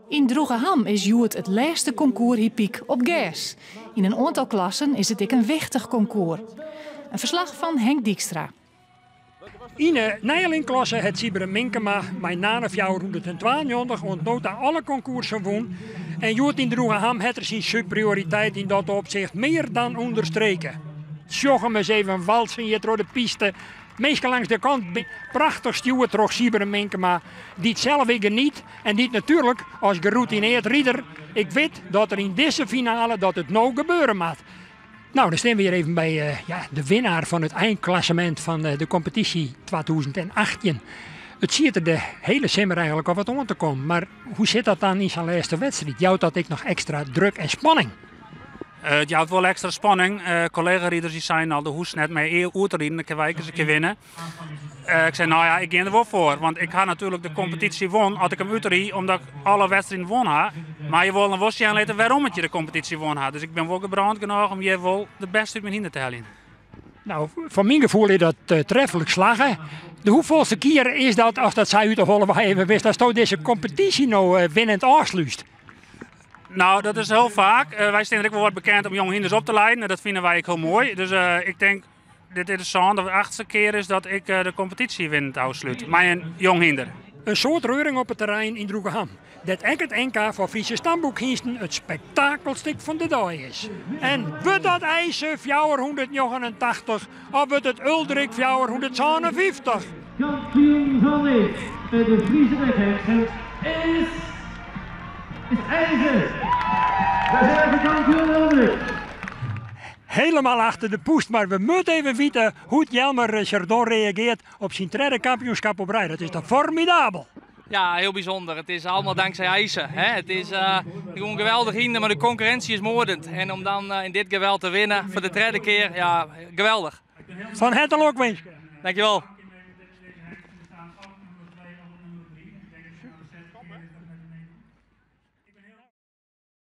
Yn Droegeham is hjoed it lêste konkoers hippyk op gers. Yn in oantal klassen is it ek in wichtich konkoers. In ferslach fan Henk Dykstra. Yn de nijelingklasse hat Sybren Minkema mei Nane 492 oant no ta alle konkoersen wûn. En hjoed yn Droegeham hat er syn superioriteit yn dat opsicht mear dan ûnderstreke. Sjoch him ris even walsen hjir troch de piste. Minsken langs de kant prachtich stjoerd troch Sybren Minkema, dy't sels ek geniet en dy't natuerlik as geroutineerd rider ek wit dat er yn dizze finale dat it no gebeure moat. Nou, dan stean we hjir even by ja, de winnaar fan it einklassemint fan de kompetysje 2018. It siet der de hiele simmer eigenlik al wat oan te kommen, mar hoe sit dat dan yn sa'n lêste wedstriid? Jout dat ek noch ekstra druk en spanning? It jout wol ekstra spanning. Kollega-riders dy seinen al, do hoechst net mear oer te riden, dan kinne wy ek ris in kear winne. Ik sei, no ja, ik gean der wol foar, want ik ha natuerlik de kompetysje wûn as ik him útryd, omdat ik alle wedstriden wûn ha. Mar je wolle dan wol sjen litte wêrom it je de kompetysje wûn ha. Dus ik bin wol gebrând genôch om hjir wol de bêste út myn hynder te heljen. Nou, foar myn gefoel is dat treflik slagge. De hoefolste kear is dat, as dat sa út de holle wei even wist, datsto dizze kompetysje no winnend ôfslútst? Nou, dat is hiel faak. Wy steane der ek wol wat bekend om jonge hynders op te leiden en dat fine wy ek hiel moai. Dus ik tink, dit is de sânde of achtste kear is dat ik de kompetysje winnend ôfslút mei in jong hynder. In soad reuring op it terrein yn Droegeham, dêr't ek it NK foar Fryske stamboekhynsten it spektakelstik fan de dei is. En wurdt dat Eise 489 of wurdt it Uldrik 457? Kampioen fan de Friese dekhengsten is is Eise. Reservekampioen Uldrik. Helemaal achter de poest, mar we moatte even witte hoe't Jelmer Chardon reagearret op syn tredde kampioenskip op rij. Dat is toch formidabel? Ja, heel bijzonder. Het is allemaal dankzij Eise. Hè? Het is gewoon geweldig hynder, maar de concurrentie is moordend. En om dan in dit geweld te winnen voor de derde keer, ja, geweldig. Fan herte lokwinske. Dankjewel.